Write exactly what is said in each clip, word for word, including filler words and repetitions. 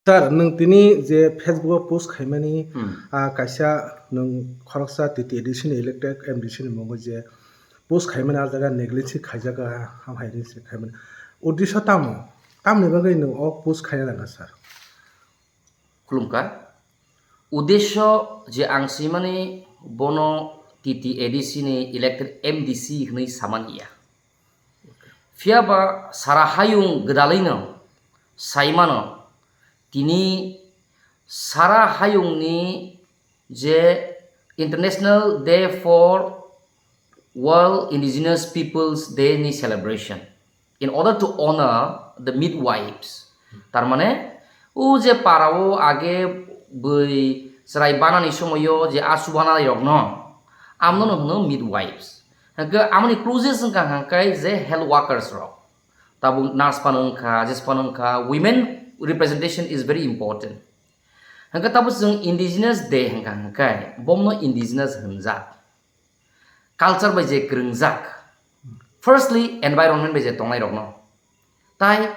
Sir, nwng tini je Facebook o post khaimani, Hmm. ah, kaisa nwng khoroksa T T A D C ni elected M D C ni mungwi je post khaimani, ah jaga negligence khaijak, ah, ham hai se khaimani. Uddesho tamo? Tamoni bagwi nwng o post khaina nangkha, sir? Khulumkha. Uddesho je ang swimani bono T T A D C ni elected M D C hwnwi samani ya. Phiya ba sara hayung gwdalwino saimano tini sara hayungni je International Day for World Indigenous Peoples Day ni celebration in order to honor the midwives. Tar mane, o je para o age bwi chwrai banani somoyo je asu banai rokno, amno no hwno midwives. Hwnkhe amoni closest wngkha hwnkhe je health workers rok. Tabuk nurse phano wngkha, je phano wngkha, women representation is very important. Hwnkhe tabuk chwng indigenous day hwnkha hwnkhe, bomno indigenous hwnjak. Culture bai je kwrwngjak. Firstly, environment bai je tongnai rokno. Tai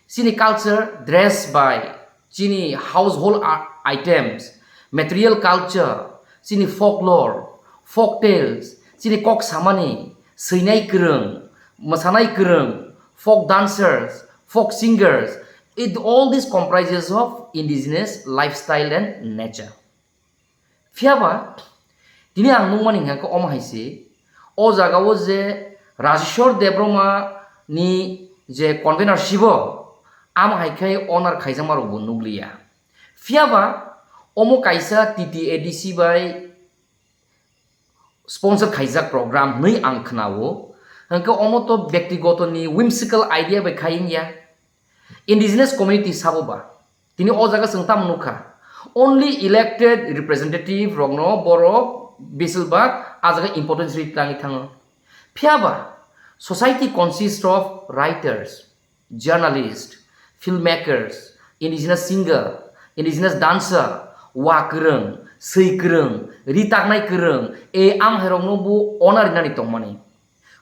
chini culture, dress bai, chini household a-, items, material culture, chini folklore, folk tales, chini kok samani, swinai kwrwng, mwsanai kwrwng, folk dancers, folk singers, it, all this comprises of indigenous lifestyle and nature. Phiya ba, tini ang nukmani hwnkha khe omo hai se, o jaga o je Rajeshwar Debbarma ni je convener sibo, amo hai khe honor khaijakma rok bo nukliya. Phiya ba, omo kaisa T T A D C bai sponsor khaijak program hwnwi ang khna-o. Hwnkhe omo to byaktigoto ni whimsical idea bai khai wngya. Indigenous community sabo ba, tini o jaga chwng tamo nukha, only elected representative rokno borok besilbak a jaga importance rwi tangwi thango. Phiya ba, society consists of writers, journalists, filmmakers, indigenous singer, indigenous dancer, wa kwrwng, swi kwrwng, ri taknai kwrwng, e amhairokno bo honor rinani tongmani.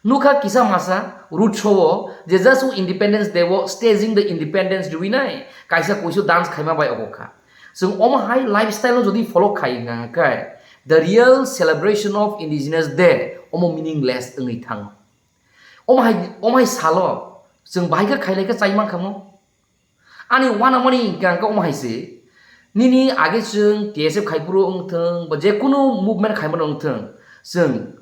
Nukha kisa masa road show o je just o Independence Day o staging the independence riwi nai kaisa kuisu dance khaima bai ogo kha. Chwng omo hai lifestyle no jodi follow khai hwnkha hwnkhe the real celebration of Indigenous Day omo meaningless wngwi thango. Omo hai, omo hai salo chwng bahai khe khailai khe chai mankha mo? Ani uanamani hwnkha hwnkhe omo hai se, nini age chwng T S F khai phuru wng thung, ba je kunu movement khaimano wng thung, chwng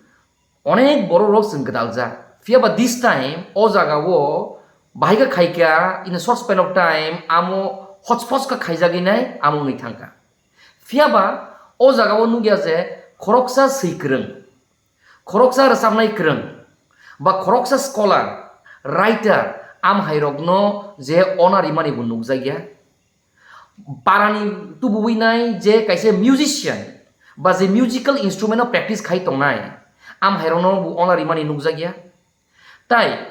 onek borok rok chwng gwdaljak. Phiya ba this time o jaga o bahai khe khaikha, in a short span of time, amo hotspot khe khaijagwi nai, amo wngwi thangkha. Phiya ba o jaga o nukya je khoroksa swi kwrwng, khoroksa rwchapnai kwrwng, ba khoroksa scholar, writer, amhairokno je honor rimani bo nukjakya. Parani tubuwi nai je kaisa musician, ba je musical instrument no practice khai tongnai, amhairokno bo honor rimani nukjakya. Tai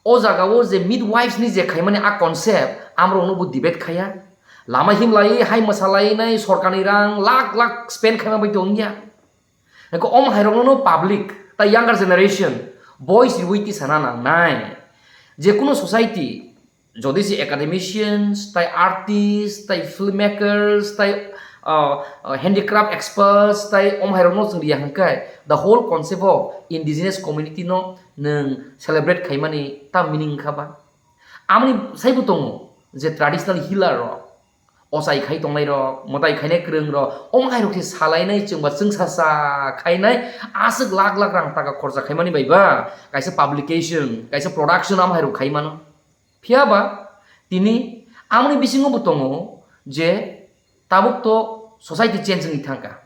o jaga o je midwives ni je khaimani a concept, amrokno bo debate khaiya. Lama himlai, hai mwsalai nai, sorkarni rang lakh lakh spend khaima bai tongya. Eko om hairokno no public, tai younger generation, voice riwi tisana nangnai. Je kuno society, jodi se academicians, tai artists, tai filmmakers, tai, uh, uh, handicraft experts, tai om hairokno chwng riya hwnkhe, the whole concept of indigenous community no nwng celebrate khaimani ta meaning wngkha ba? Amoni saibo tongo je traditional healer rok, ochai khai tongnai rok, mwtai khainai kwrwng rok, om hai rok se salainai chwngba chwngsa sa khainai, aswk lakh lakh rang taka khorcha khaimani bai ba kaisa publication, kaisa production am hai rok khaimano. Phiya ba tini amoni bisingo bo tongo je tabuk to society change wngwi thangkha.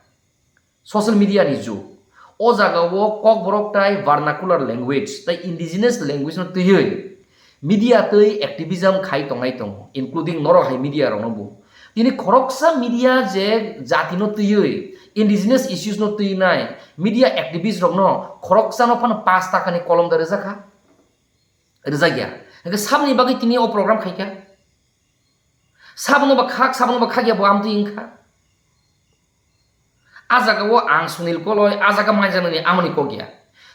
Social media ni jug. O jaga o Kokborok tai vernacular language tai indigenous language no twiwi media twi activism khai tongnai tongo, including norok hai media rok no bo. Tini khoroksa media je jati no twiwi, indigenous issues no twinai media activist rok no khoroksa no phano paanch taka ni kolom da rwjakha, rwjakya. Hwnkhe saboni bagwi tini o program khaikha. Sabono ba khak, sabono ba khakya bo amtwi wngkha. A jaga o ang Sunil Koloi, a jaga maijanani amoni kok ya.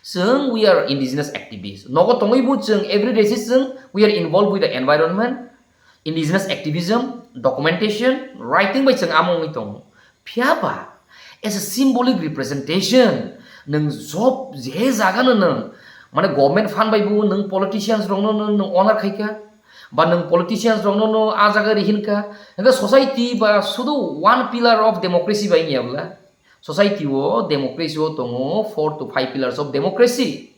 Chwng we are indigenous activists. Nogo tongwi bo chwng every day se chwng we are involved with the environment. Indigenous activism, documentation, writing bai chwng amo wngwi tongo. Phiya ba, as a symbolic representation, nwng job je jaga no nwng, mane government fund bai bo nwng politicians rokno nwng, nwng honor khai kha, ba nwng politicians rokno no a jaga ri hin kha, hwnkhe society ba sudu one pillar of democracy bai wngya bwla. Society o democracy o tongo four to five pillars of democracy.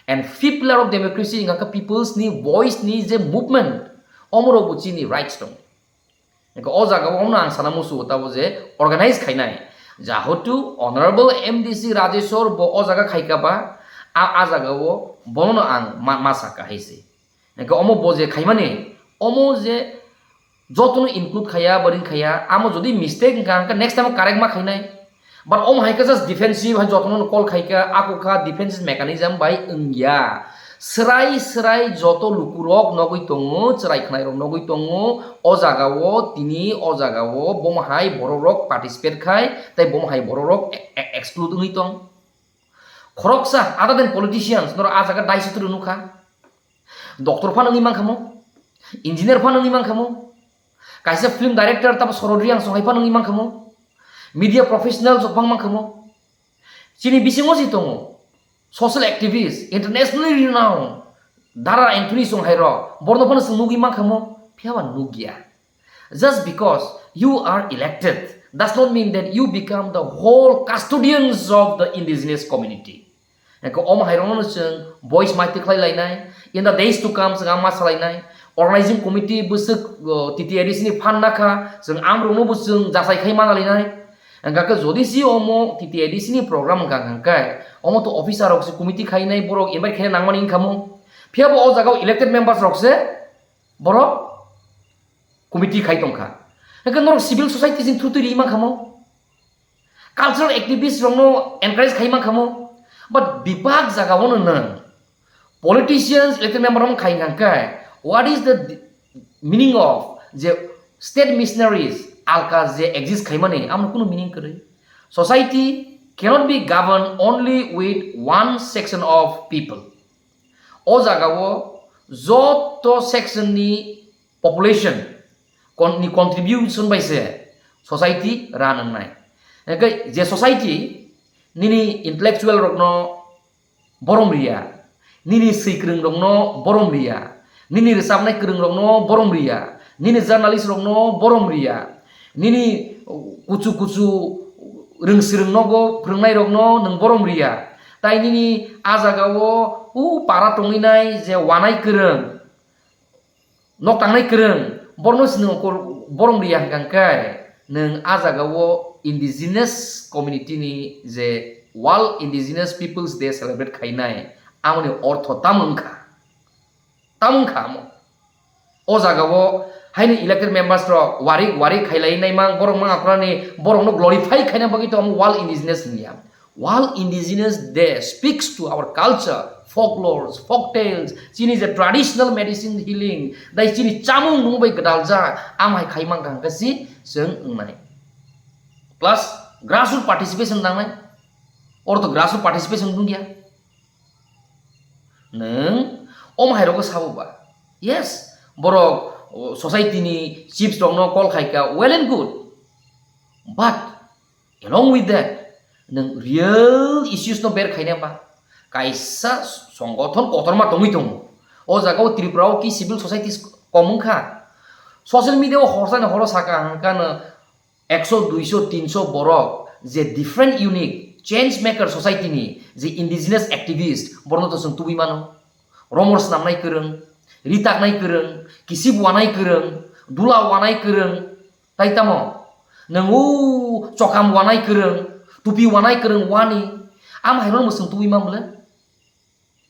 And fifth pillar of democracy wngkha khe people's ni voice ni je movement, omo rok bo chini rights tongo. Hwnkhe o jaga o omono ang sana muchungo tabo je organize khainai. Jahotu Honorable M D C Rajeshwar bo o jaga khai kha ba, a, a jaga o bono no ang ma, ma sa kha hai se. Hwnkhe omo bo je khaimani, omo je jotono include khaiya, boring khaiya, amo jodi mistake wngkha, hwnkhe next time correct ma khainai. But omo hai khe just defensive, hai jotono call khai kha, ako kha defensive mechanism bai wngya. Srai srai joto lukurok nogwi tongo, chwrai khwnairok nogwi tongo, o jaga o tini o jaga o bomo hai borok rok participate khai, tei bomo hai borok rok e-, e-, exclude wngwi tong. Khoroksa, other than politicians, norok a jaga dai sutru nukha. Doctor phano wngwi mankha mo, engineer phano wngwi mankha mo, kaisa film director tamo Sorod Reang songhai phano wngwi mankha mo, media professionals rok bang mankha mo. Chini bisingo si tongo social activist, internationally renowned Dara Anthony songhai rok, borno phano chwng nugwi mankha mo, phiya ba nukya. Just because you are elected does not mean that you become the whole custodians of the indigenous community. Hwnkhe omo hai rokno chwng voice maitwi khlai lainai. In the days to come chwng ang ma salainai. Organizing committee bwswk, o, T T A D C ni phan nakha, chwng ang rokno bo chwng jachai khai mana lainai. Hwnkhe jodi si omo T T A D C ni program wngkha hwnkhe omo to officer rok se committee khainai borok invite khaina nangmani wngkha mo. Phiya bo o jaga o elected members rok se borok committee khai tongkha. Hwnkhe norok civil society sing thutwi ri mankha mo. Cultural activist rokno encourage khai mankha mo. But bebak jaga o no nwng politicians, elected member rok khai hwnkhe, what is the meaning of je state missionaries alka je exist khaimani, amo kunu meaning kwrwi. Society cannot be governed only with one section of people. O jaga o joto section ni population kon-, ni contribution bai se society run wngnai. Hwnkhe je society nini intellectual rokno borom riya, nini swi kwrwng rokno borom riya, nini rwchapnai kwrwng rokno borom riya, nini journalist rokno borom riya, nini kuchu kuchu rwng swrwng nogo phwrwngnai rokno nwng borom riya, tai nini a jaga o u para tongwi nai je wanai kwrwng, nok tangnai kwrwng, borno si nwng kor-, borom riya hwnkha hwnkhe, nwng a jaga o indigenous community ni je World Indigenous Peoples Day celebrate khainai, amoni ortho tamo wngkha? Tamo wngkha amo. O jaga o haino elected members rok warik warik khailai nai mang, borok mang akurani borokno glorify khaina bagwi to amo World Indigenous hwnliya. World Indigenous Day speaks to our culture, folklores, folk tales, chini je traditional medicine healing, dai chini chamung nung bai gwdaljak, amhai khai mankha hwnkhe si chwng wngnai. Plus, grassroot participation nangnai. Oro to grassroot participation wngya. Nwng, omo hai rogo sabo ba? Yes, borok, o, society ni chiefs rokno call khai kha, well and good. But, along with that, nwng real issues no ber khaina ba, kaisa songothon kotorma tongwi tongo. O jaga o Tripura o ki civil societies kom wngkha. Social media o horsa ni horo saka hwnkha no ekso, duiso, tinso borok je different unique change maker society ni je indigenous activist borno to chwng tubui mano. Romor snamnai kwrwng, ritaknai kwrwng, kisip wanai kwrwng, dula wanai kwrwng, tai tamo? Nwng o chokam wanai kwrwng, tupi wanai kwrwng wani, am hairokno mwswng tubui mam le?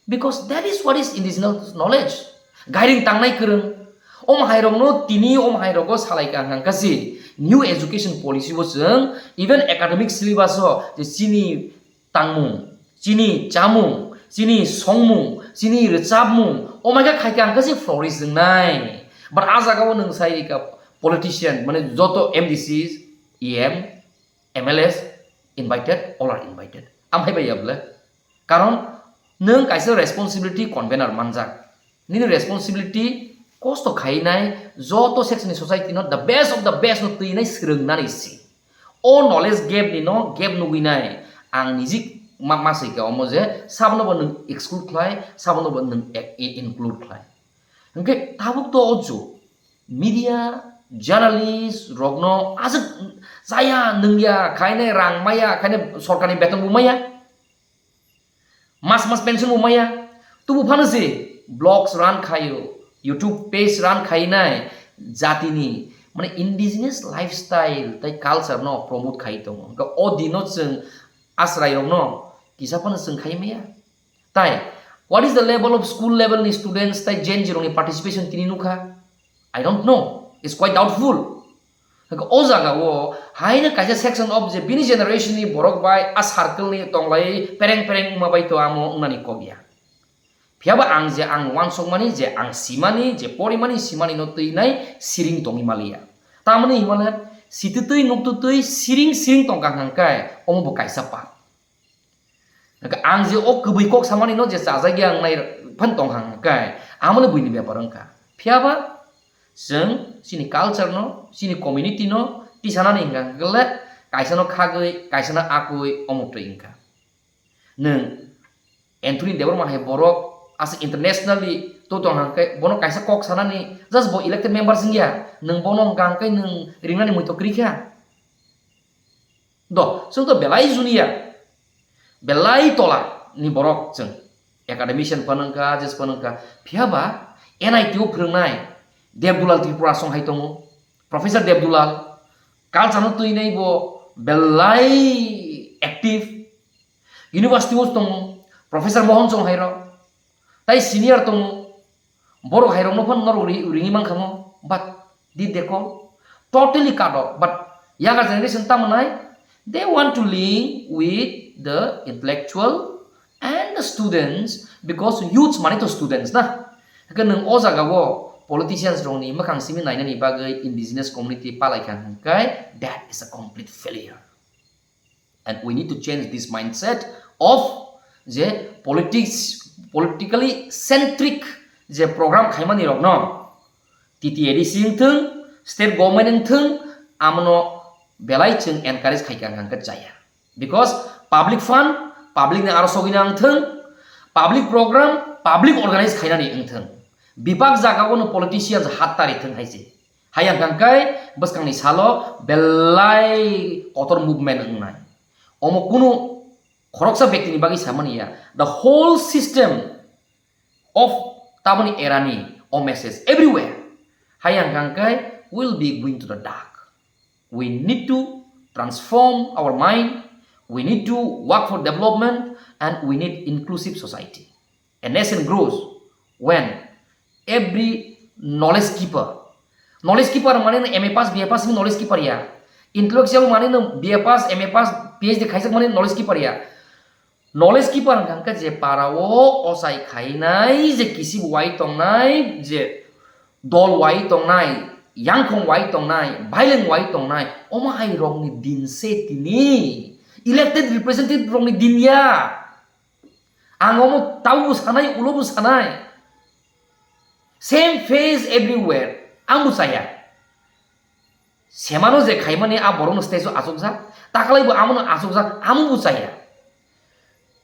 Because that is what is indigenous knowledge. Gairing tangnai kwrwng. Om hairokno tini om hairokgo salai ka hwnkha si new education policy o chwng even academic syllabus o je chini tangmung, chini chamung, chini songmung, chini rwchapmung, omaikha khaikha hwnkha si flourish wngnai. But a jaga o nwng sai rika politician, mane joto M D Cs, E M, M L As invited, all are invited. Amhai bai ya bole? Karon nwng kaisa responsibility convener manjak. Nini responsibility kosto khainai joto section ni society no the best of the best no twinai swrwngnani si. O knowledge gap ni no gap nugwi nai. Ang nijik ma, ma sai kha omo je sabono bo nwng exclude khlai, sabono bo nwng e-, i-, include khlai. Hwnkhe tabuk to o jug media, journalist rokno aswk chaya nungya khainai, rang maya khainai, sorkarni beton bo maya. Mas mas pension bo maya. Tubu phano se blogs run khaio, YouTube page run khainai jatini, mane, indigenous lifestyle tai culture no promote khai tongo. Hwnkhe o dino chwng asrai rokno kisa phano chwng khai maya. Tai, what is the level of school level ni students tai Gen Z rokni participation tini nukha? I don't know. It's quite doubtful. Hwnkhe o jaga o haino kaisa section of je bini generation ni borok bai a circle ni tonglai pereng pereng wngma bai to amo wngnani kok ya. Phiya ba ang je ang uansukmani, je ang simani, je porimani, simani no twi nai siring tongwi maliya. Tamoni himale sititwi nuktutwi siring siring tongkha hwnkhe omo bo kaisa pa. Hwnkhe ang je o kwbwi kok samani no je chajagya wngnai phan tong hang khe, amoni buini bepar wngkha. Phiya ba chwng chini culture no, chini community no tisanani hwnkha hwnkhe le kaisa no khagwi, kaisa no akwi omo twi wngkha. Nwng Anthony Debbarma hai borok aswk internationally to tong hang khe bono kaisa kok sanani just bo elected members wngya, nwng bono hwnkha hwnkhe nwng ringnani muitok kwrwi kha. Do, chwng to belai junior, belai tola ni borok chwng. Academician phano wngkha, just phano wngkha. Phiya ba N I T o phwrwngnai Debdulal Tripura song hai tongo. Professor Debdulal, culture no twinai bo belai active. University o tongo, Professor Mohan song hai rok. Tai senior tongo. Borok hai rokno phano norok ri-, ringwi mankha mo, but did they call? Totally cut off. But younger generation tamo nai, they want to link with the intellectual and the students because youths mane to students na. Hwnkhe nwng o jaga o politicians rokni mwkhang simi nainani bagwi indigenous community palai kha hwnkhe that is a complete failure. And we need to change this mindset of je politics, politically centric je program khaimani rokno T T A D C wngthwng, state government wngthwng, amono belai chwng encourage khaikha hwnkhe chaya. Because public fund, public ni aro sogwina wngthwng, public program, public organize khainani wngthwng. Bipak jaga o no politicians hat tari thwng hai se. Hayang kangkai bwskangni salo belai kotor movement wngnai. Omo kunu khoroksa bektini bagwi samani ya. The whole system of tamoni erani o message everywhere. Hayang kangkai will be going to the dark. We need to transform our mind. We need to work for development and we need inclusive society. A nation grows when every knowledge keeper, knowledge keeper mane no M A pass, B A pass ni knowledge keeper ya, intellectual mane no B A pass, M A pass, P H D khaijak mane knowledge keeper ya. Knowledge keeper hwnkha khe je para o ochai khainai, je kisi bo wai tongnai, je dol wai tongnai, yangkhong wai tongnai, baileng wai tongnai, omo hai rokni din se tini elected representative rokni din ya. Ang omo taubo sanai, ulobo sanai. Same face everywhere. Ang bo chaya. Semano je khaimani a borokno stage o achukjak, takalaibo amono achukjak, amo bo chaya.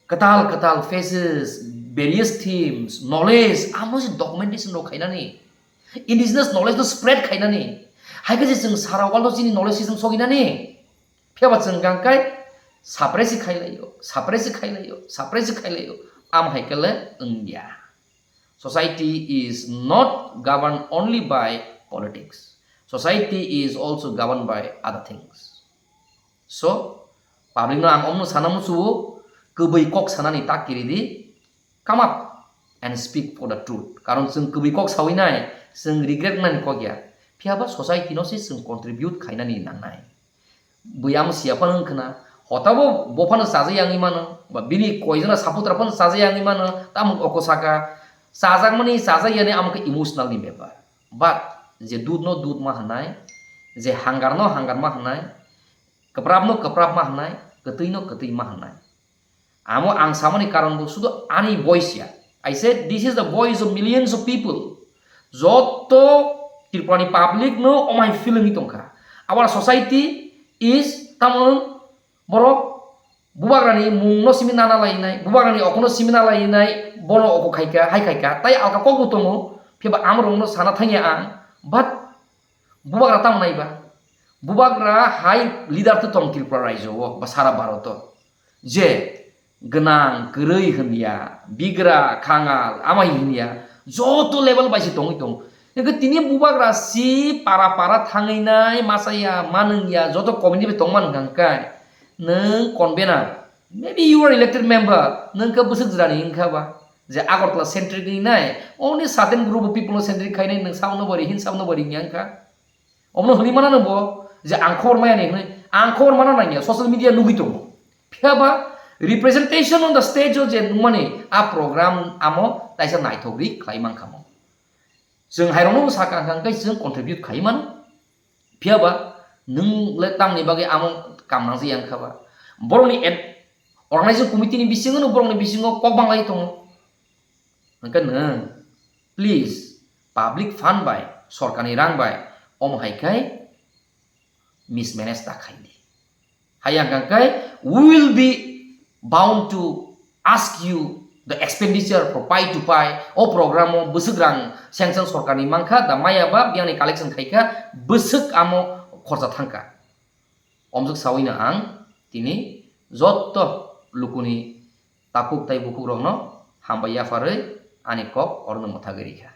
Kwtal kwtal faces, various themes, knowledge, amo se documentation rok khainani. Indigenous knowledge no spread khainani. Hai khe je chwng sara world o chini knowledge se chwng soginani. Phiya ba chwng kangkai suppress khailaio, suppress khailaio, suppress khailaio. Am hai kele wngya. Society is not governed only by politics. Society is also governed by other things. So, public no ang omno sana musuo, kwbwi kok sanani tak kiri di, come up and speak for the truth. Karon chwng kwbwi kok sawi nai, chwng regret nani kok ya. Phiya ba society no se chwng contribute khainani nangnai. Buyam siya phano wngkhna, hotabo bo phano chajak yangwi mano, ba bini koijana saputra phano chajak yangwi mano, tamo oko saka, chajakmani chajak yani amo khe emotional ni bepar. But je dud no dud ma hwnai, je hangar no hangar ma hwnai, kwprap no kwprap ma hwnai, kwtwi no kwtwi ma hwnai. Amo ang samani karon bo sudu ani voice ya. I said, this is the voice of millions of people. Joto Tripura ni public no omai feeling tongkha. Our society is tamon borok bubagrani mungno simi nana lainai, bubagrani okono simi nana lainai, bono oko khaika, hai khaika, tai alka kokbo tongo, phiya ba amrokno sana thangya ang, but bubagra tamo naiba, bubagra hai leader to tong Tripura raijo o ba sara Bharat o, je gwnang kwrwi hinya, bigra khangal amai hinya, joto level bai se tongwi tong. Hingke tini bubagra si para para thangwi nai masa ya manung ya joto community bai tongma nang kai nwng convener, maybe you are elected member, nwng khe bwswk jwrani wngkha ba je Agartala centric wngwi nai only certain group of people no centric khainai nwng sabono bari hin sabono bari wngya wngkha. Omono hwnwi mana nw bo je ang khobor maya ni hwnwi, ang khobor mana nangya, social media nugwi tongo. Phiya ba representation on the stage o je nungmani a program amo taisa naithok ri khlai mankha mo. Chwng hairokno bo sakha hwnkha hwnkhe chwng contribute khai mano. Phiya ba nwng le tamni bagwi amo kam nangjakya wngkha ba? Borokni ad-, organizing committee ni bisingo no borokni bisingo kok banglai tongo. Hwnkhe nwng, please, public fund bai, sorkarni rang bai, omo hai khai mismanage ta khai di. Hai ang kang khai, we will be bound to ask you the expenditure for pai to pai, o program o bwswk rang sanction sorkarni mankha, da maya ba biyangni collection khaikha, bwswk amo khorcha thangkha. Omjwk sawino ang tini jotto lukuni takhuk tai bukhukrokno hambai yapharwi ani kok orno mwthagwi rikha.